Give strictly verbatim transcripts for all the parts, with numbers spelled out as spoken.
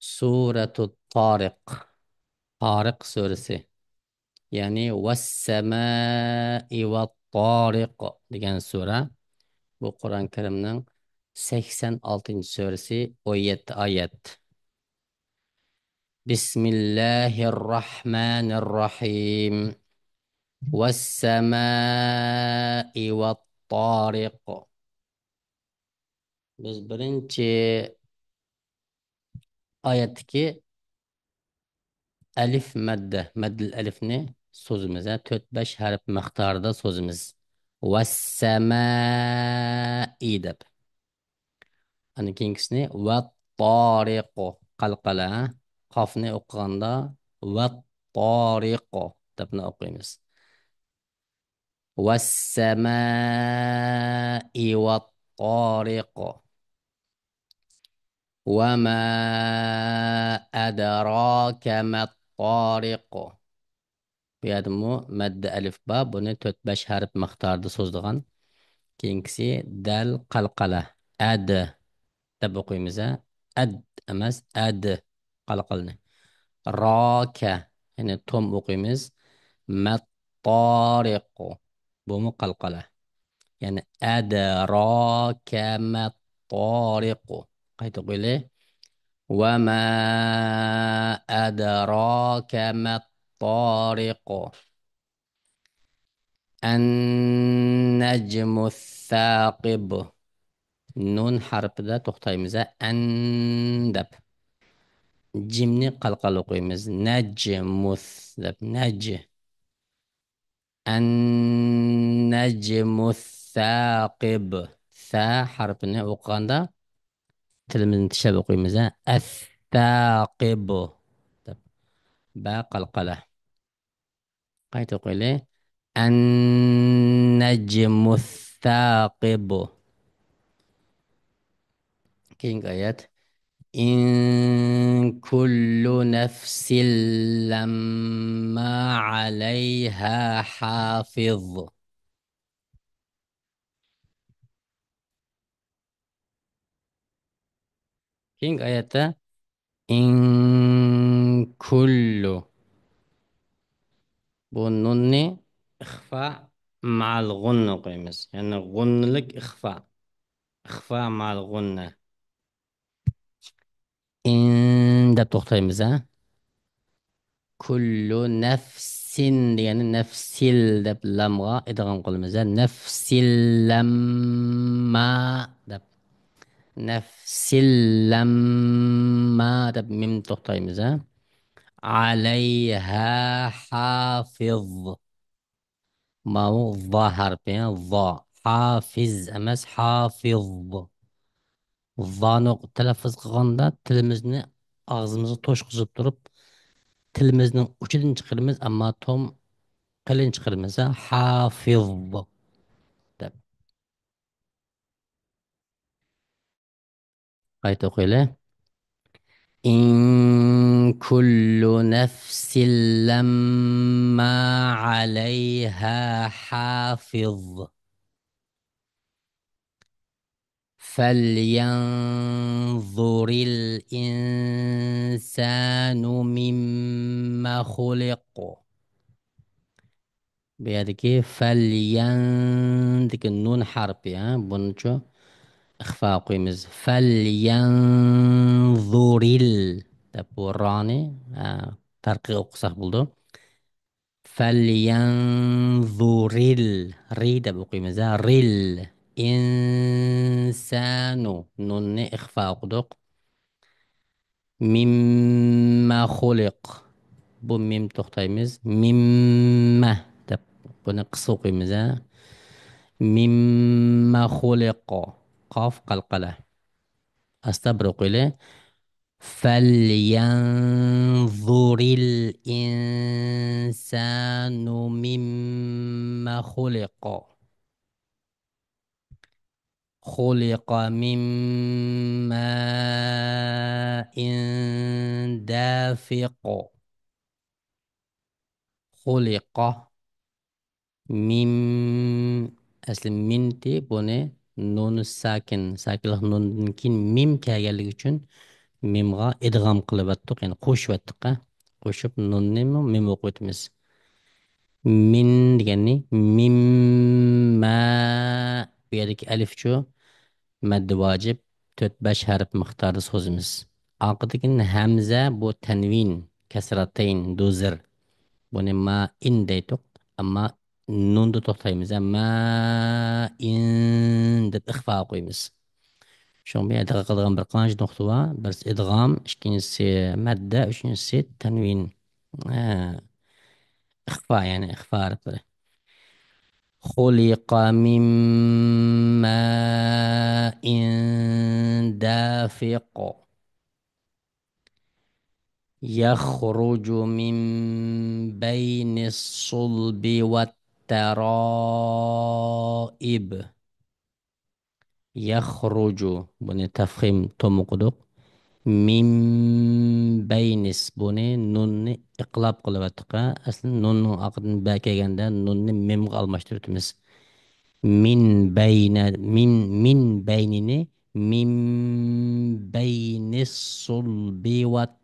سۈرەتۇت تارىق. تارىق سۈرىسى. يەنى «ۋەسسەمائى ۋەتتارىق» دېگەن سۈرە. بۇ قۇرئان كەرىمنىڭ سەكسەن ئالتىنچى سۈرىسى، ئون يەتتە ئايەت. بىسمىللاھىر راھمانىر راھىم. «ۋەسسەمائى ۋەتتارىق». بىز بىرىنچى ئايەتتىكى ئەلىف مەددە، مەددىل ئەلىفنى سوزىمىز، ھە، تۆت بەش ھەرپ مىقدارىدا سوزىمىز. «ۋەسسەمائى» دەپ. ئاندىن كېيىنكىسىنى «ۋەتتارىقۇ» قەلقەلە. قافنى ئوقۇغاندا «ۋەتتارىقۇ» دەپلا ئوقۇيمىز. «ۋەسسەمائى ۋەتتارىق. وما أدراك ما الطارق». بۇ يەردىمۇ مەددە ئەلىف بار. بۇنى تۆت بەش ھەرپ مىقداردا سوزىدىغان. كېيىنكىسى دەل قەلقەلە. «ئەد» دەپ ئوقۇيمىز، ھە؟ «ئەد» ئەمەس، «ئەد» قەلقەلىنى. «راكە»، يەنى توم ئوقۇيمىز. «مەتتارىقۇ». بۇمۇ قەلقەلە. يەنى «ئەدراكە مەتتارىقۇ». قايتا ئوقۇيلى. «وما أدراك ما الطارق. النجم الثاقب». نۇن ھەرپىدە توختايمىز، ھە، «ئەن» دەپ. جىمنى قەلقەلە ئوقۇيمىز. «نەجمۇس» دەپ، نەج. «النجم الثاقب». سە ھەرپىنى ئوقۇغاندا تىلىمىزنى چىشلەپ ئوقۇيمىز، ھە. «ئەسساقىبۇ» دەپ. بە قەلقەلە. قايتا ئوقۇيلى. «النجم الثاقب». كېيىنكى ئايەت. «إن كل نفس لما عليها حافظ». كېيىنكى ئايەتتە «إن كل». بۇ نۇننى ئىخفا مەئەل غۇننە ئوقۇيمىز. يەنى غۇننىلىك ئىخفا. ئىخفا مەئەل غۇننە. «ئىن» دەپ توختايمىز، ھە. «كۇللۇ نەفسىن» دېگەننى «نەفسىل» دەپ لامغا ئىدغام قىلىمىز، ھە. «نەفسىل لەمما» دەپ. «نەفسىل لەمما» دەپ مىم توختايمىز، ھە. «عەلەيھا ھافىز». ماۋۇ ۋا ھەرپى، ۋا. ھافىز ئەمەس، ھافىز. ۋانى تەلەففۇز قىلغاندا تىلىمىزنى ئاغزىمىزغا توشقۇزۇپ تۇرۇپ، تىلىمىزنىڭ ئۇچىدىن چىقىرىمىز، ئەمما توم قېلىن چىقىرىمىز، ھافىز دەپ. قايتا ئوقۇيلى. إن كل نفس لما عليها حافظ. فلينظر الإنسان مم خلق. بۇ يەردىكى فەليەندىكى نۇن ھەرپى، ھە، بۇنىچۇ ئىخفا قويىمىز. فەليەنزۇرىل دەپ بۇ رانى، ھە، تەرقىق ئوقۇساق بولىدۇ. فەليەنزۇرىل، رى دەپ ئوقۇيمىز، ھە، رىل. ئىنسانۇ، نۇننى ئىخفا ئوقۇدۇق. مىممە خۇلىق. بۇ مىم توختايمىز. مىممە دەپ بۇنى قىسقا ئوقۇيمىز، ھە. مىممە خۇلىق. قاف قەلقەلە. ئاستا بىر ئوقۇيلى. فەليەنزۇرىل ئىنسانۇ مىممە خۇلىق. خۇلىقە مىن مائىن دافىق. خۇلىقە. مىم، ئەسلى مىنتى، بۇنى نۇن ساكىن، ساكىنلىق نۇندىن كېيىن مىم كەلگەنلىكى ئۈچۈن مىمغا ئىدغام قىلىۋەتتۇق، يەنى قوشۇۋەتتۇق، ھە. قوشۇپ نۇننىمۇ مىم ئوقۇۋېتىمىز. مىن دېگەننى مىمما، بۇ يەردىكى ئەلىفچۇ مەددە ۋاجىپ، تۆت بەش ھەرپ مىقداردا سوزىمىز. ئارقىدىكى ھەمزە بۇ تەنۋىن، كەسرەتەين، دوزىر. بۇنى مائىن دەيتتۇق، ئەمما نۇندا توختايمىز، ھە، مائىن دەپ ئىخفا قويىمىز. شۇڭا بۇ يەردە دىققەت قىلىدىغان بىر قانچە نۇقتا بار. بىرسى ئىدغام، ئىككىنچىسى مەددە، ئۈچىنچىسى تەنۋىن. ھە، ئىخفا، يەنى ئىخفا ھەرپلىرى. خلق من ماء دافق. يخرج من بين الصلب والترائب. يخرج، بۇنى تەفخىم توم ئوقۇدۇق. مىن بەينىس، بۇنى نۇننى ئىقلاب قىلىۋەتتۇق، ھە. ئەسلى نۇننىڭ ئارقىدىن بە كەلگەندە نۇننى مىمغا ئالماشتۇرۇۋېتىمىز. مىن بەينە، مىن، مىن بەينىنى مىن بەينىس سۇلبى ۋەتتەرائىب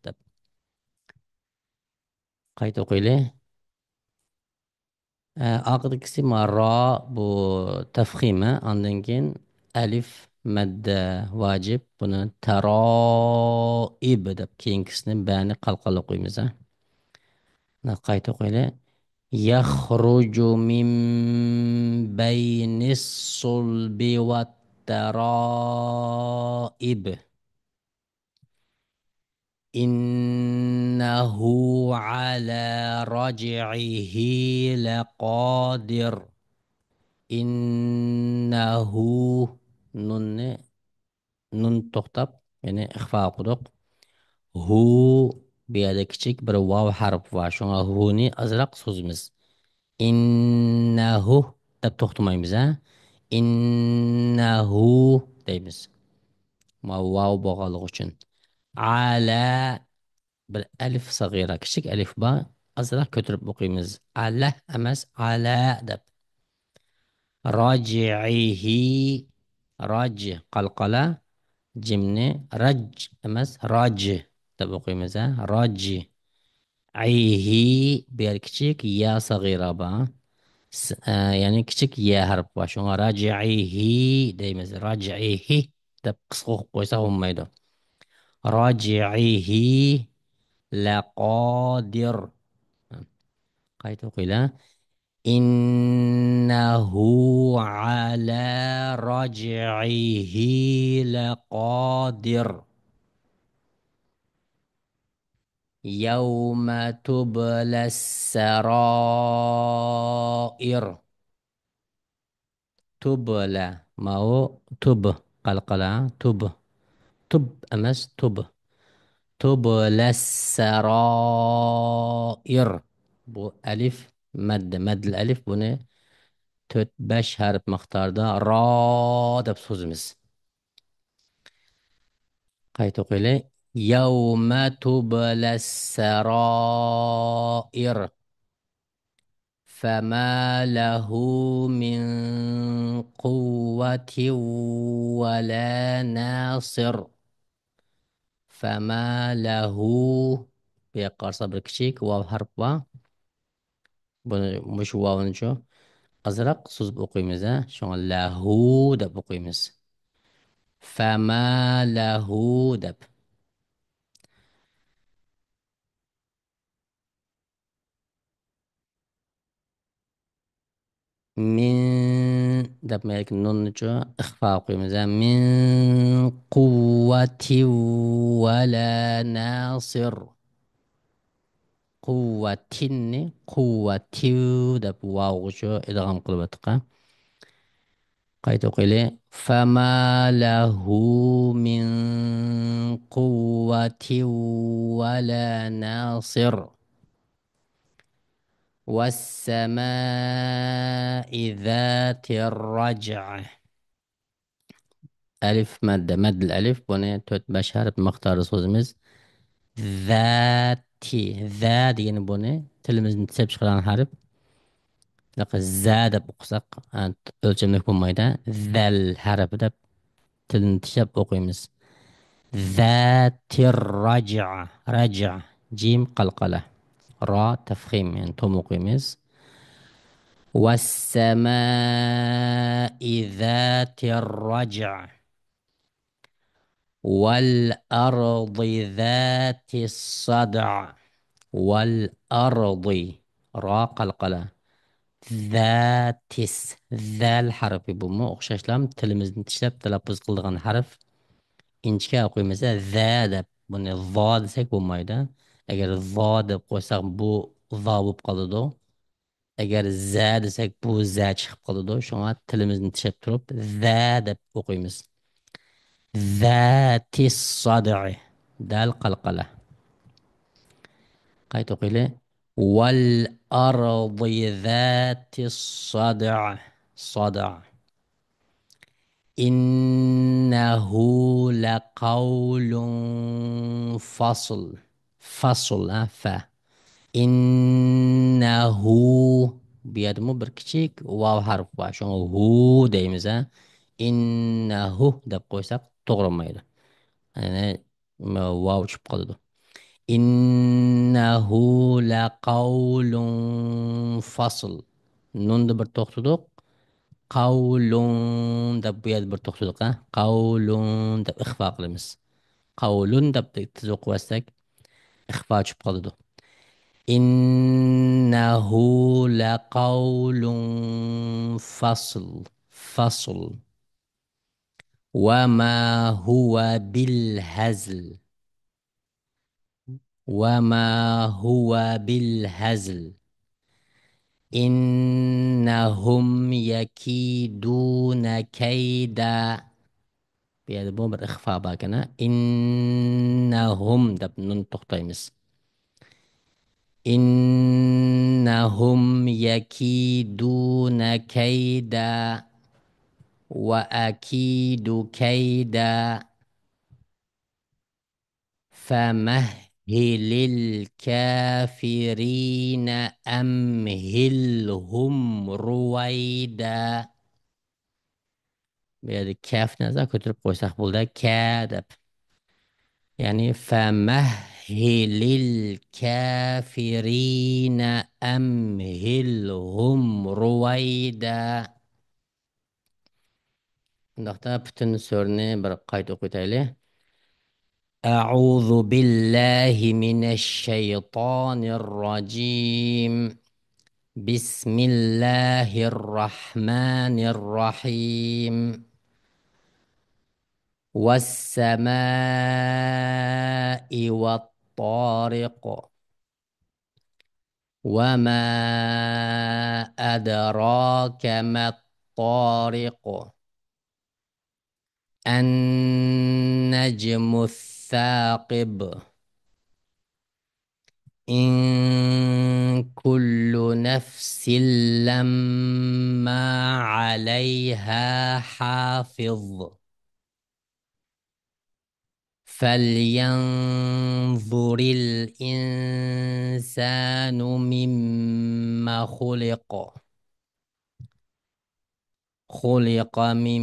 دەپ. قايتا ئوقۇيلى. ئە، ئارقىدىكىسى ما را، بۇ تەفخىم، ھە؟ ئاندىن كېيىن ئەلىف مەددە ۋاجىپ، بۇنى تەرائىب دەپ، كېيىنكىسىنى بەنى قالقانلىق ئوقۇيمىز، ھە؟ مانا قايتا ئوقۇيلى. يخرج من بين الصلب والترائب. إنه على رجعه لقادر. إنه، نۇننى، نۇن توختاپ، يەنى ئىخفا ئوقۇدۇق. ھۇ، بۇ يەردە كىچىك بىر ۋاۋ ھەرپى بار، شۇڭا ھۇنى ئازراق سوزىمىز. ئىننەھۇ دەپ توختىمايمىز، ھە؟ ئىننەھۇ دەيمىز. ما ۋاۋ بولغانلىقى ئۈچۈن. ئەلە، بىر ئەلىف سەغىرە، كىچىك ئەلىف بار، ئازراق كۆتۈرۈپ ئوقۇيمىز. ئەلە ئەمەس، ئەلە دەپ. راجىئىھى، راج، قالقالا، جىمنى راج ئەمەس، راج دەپ ئوقۇيمىز، ھە؟ راج. ئەيھى، بۇ يەر كىچىك يا سەغىرە بار. س-، ئە، يەنى كىچىك يە ھەرپى بار. شۇڭا راجىئىھى دەيمىز. راجىئىھى دەپ قىسقا ئوقۇپ قويساق بولمايدۇ. راجىئىھى لەقادىر. قايتا ئوقۇيلا. إنه على رجعه لقادر. يوم تبلى السرائر. تبلى. ماۋۇ تۇب. قالقالا. تۇب. تۇب ئەمەس، تۇب. تبلى السرائر. بۇ ئەلىف مەددە، مەددىل ئەلىف، بۇنى تۆت، بەش ھەرپ مىقداردا را دەپ سوزىمىز. قايتا ئوقۇيلى. يوم تبلى السرائر. فما له من قوة ولا ناصر. فما له، بۇ ياققا قارىسا بىر كىچىك ۋاۋ ھەرپ بار. بۇنى، مۇشۇ ۋاۋنىچۇ ئازراق سوزۇپ ئوقۇيمىز، ھە؟ شۇڭا لەھۇ دەپ ئوقۇيمىز. فما له دەپ. مىن دەپ مەيلىكى نۇننىچۇ ئىخفا قويىمىز، ھە؟ مىن قۇۋۋەتىن ۋەلا ناسىر. قۇۋۋەتىننى قۇۋۋەتىۋ دەپ ۋاۋغىچۇ ئىدغام قىلىۋاتىققا. قايتا ئوقۇيلى. فما له من قوة ولا ناصر. والسماء ذات الرجع. ئەلىف مەددە، مەددىل ئەلىف، بۇنى تۆت، بەش ھەرپ مىقداردا سوزىمىز. زاتى، زە دېگىنى بۇنى تىلىمىزنى تىسەپ چىقىرغان ھەرپ. زە دەپ ئوقۇساق، ئە، ئۆلچەملىك بولمايدۇ. زەل ھەرپى دەپ تىلنى چىشلەپ ئوقۇيمىز. ذاتىر رەجع. رەجع. جىم قالقالە. را تەفخىم، يەنى توم ئوقۇيمىز. والسماء ذات الرجع. والأرض ذات الصدع. والأرض. را قالقالە. ذاتىس. زەل ھەرپى بۇمۇ ئوخشاشلا تىلىمىزنى چىشلەپ تەلەپپۇز قىلىدىغان ھەرپ. ئىنچىكە ئوقۇيمىز، زە دەپ. بۇنى ۋا دېسەك بولمايدۇ. ئەگەر ۋا دەپ قويساق، بۇ ۋا بولۇپ قالىدۇ. ئەگەر زە دېسەك، بۇ زە چىقىپ قالىدۇ. شۇڭا تىلىمىزنى چىشلەپ تۇرۇپ، زە دەپ ئوقۇيمىز. ذاتىس صدع. دال قالقالە. قايتا ئوقۇيلى. والأرض ذات الصدع. صدع. إنه لقول فصل. فصل، ھە، فە. إنه. بۇ يەردىمۇ بىر كىچىك ۋاۋ ھەرپ بار. شۇڭا ھۇ دەيمىز، ھە. إنه دەپ قويساق توغرىلمايدۇ. يەنى، م-، ۋاۋ چۈشۈپ قالىدۇ. إنه لقول فصل. نۇندا بىر توختىدۇق. قولٌ دەپ بۇ يەردە بىر توختىدۇق، ھە. قولٌ دەپ ئىخفا قىلىمىز. قولٌ دەپ تېز ئوقۇۋەتسەك، ئىخفا چۈشۈپ قالىدۇ. إنه لقول فصل. فصل. وما هو بالهزل. وما هو بالهزل. إنهم يكيدون كيدا. بۇ يەردە بۇ بىر ئىخفا بار ئىكەن، ھە. إنهم دەپ نۇن توختايمىز. إنهم يكيدون كيدا. وأكيد كيدا. فمهل الكافرين أمهلهم رويدا. بۇ يەردە كەفنى ئازراق كۆتۈرۈپ قويساق بولدى، كە دەپ. يەنى فمهل الكافرين أمهلهم رويدا. شۇنداقتا پۈتۈن سۈرىنى بىر قايتا ئوقۇۋېتەيلى. أعوذ بالله من الشيطان الرجيم. بسم الله الرحمن الرحيم. والسماء والطارق. وما أدراك ما الطارق. النجم الثاقب. إن كل نفس لما عليها حافظ. فلينظر الإنسان مم خلق. خلق من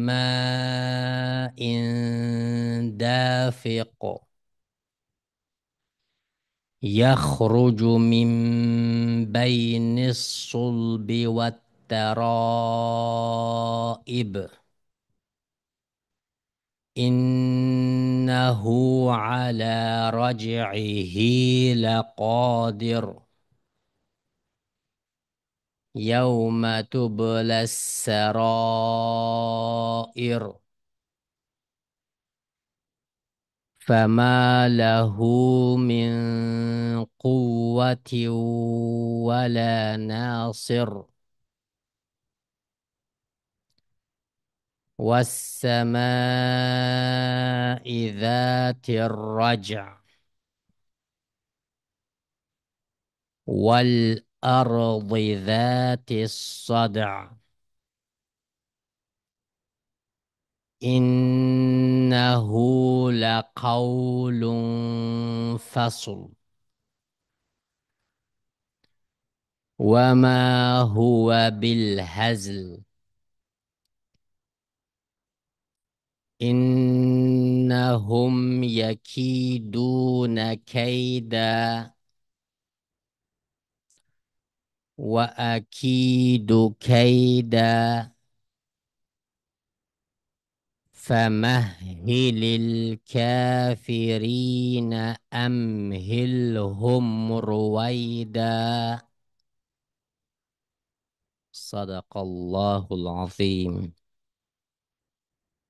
ماء دافق. يخرج من بين الصلب والترائب. إنه على رجعه لقادر. يوم تبلى السرائر. فما له من قوة ولا ناصر. والسماء ذات الرجع. والأرض ذات الصدع. إنه لقول فصل. وما هو بالهزل. إنهم يكيدون كيدا وأكيد كيدا فمهل الكافرين أمهلهم رويدا. صدق الله العظيم.